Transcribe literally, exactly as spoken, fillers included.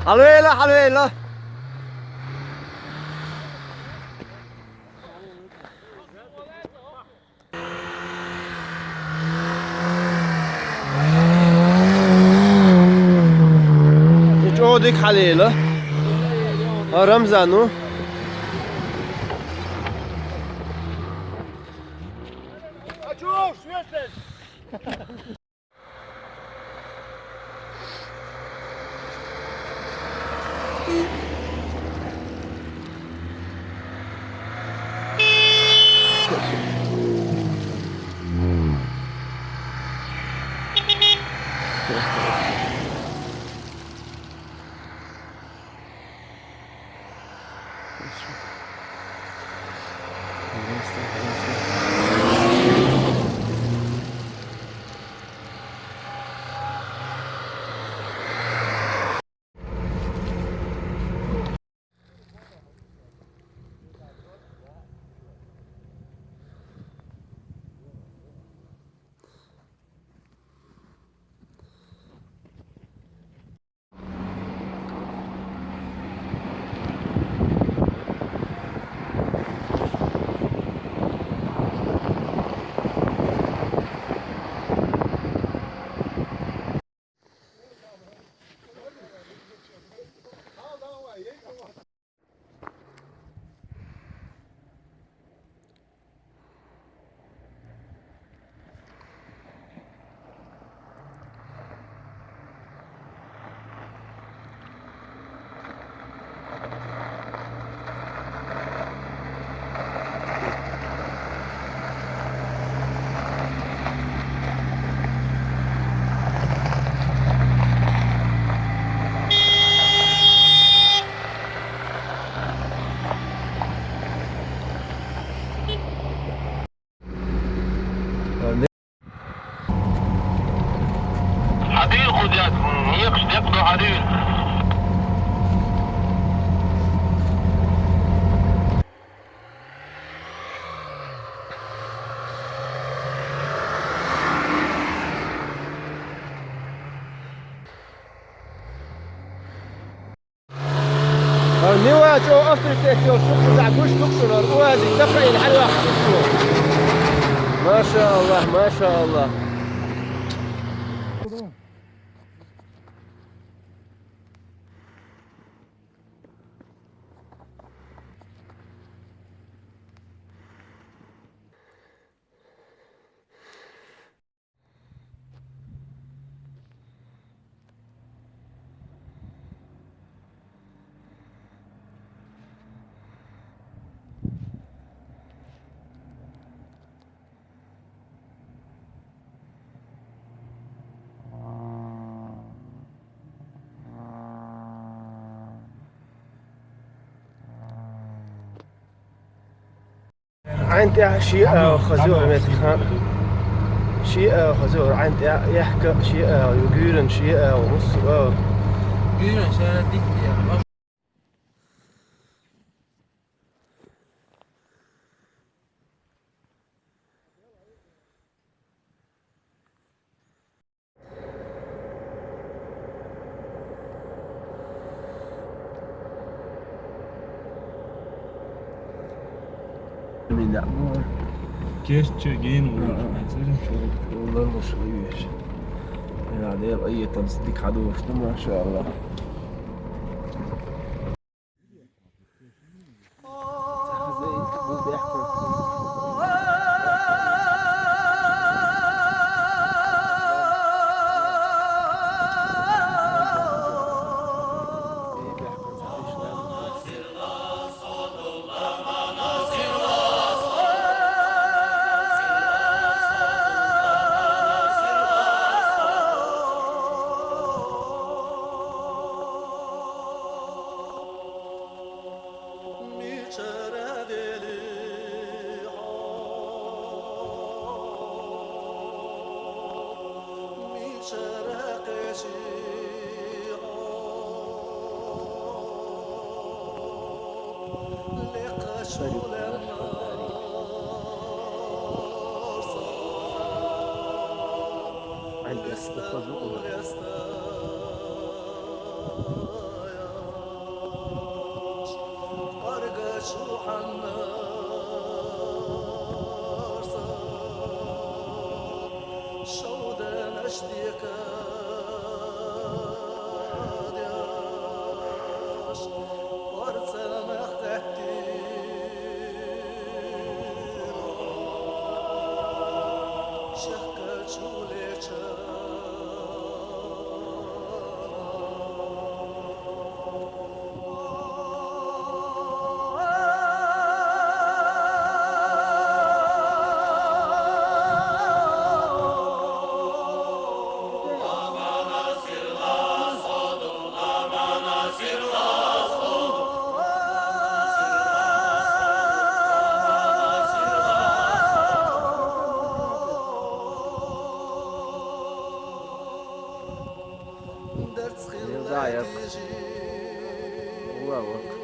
Хьалвела, хьалвела. И чӀогӀа дика хьалвела. А, Рамзан, ну. Хьадийла кхузахь, некъаш декъадо хьадийла. Нива чӀогӀа авторитет йолуш ю кхузахь, гуш ду шуна, УАЗик тӀакхаийна хьалаваьккхина цо. Машаллах, машаллах. Ӏайн тӀехь ши агӀо хаза ю, Ахьмед-хан. Ши агӀо хаза ю, Ӏайн тӀехь, яхка ши агӀо ю, гуьйран ши агӀо, муссу агӀо. Гуьйран шара дитте. Кечча гена вуьйш, хьан цӀеран чу? Уллар луш вуьйш. Я, Дела, айетамс дика хьадугӀуш ду, машаллах. Ил дӀа а яьккха, улла а ваккха,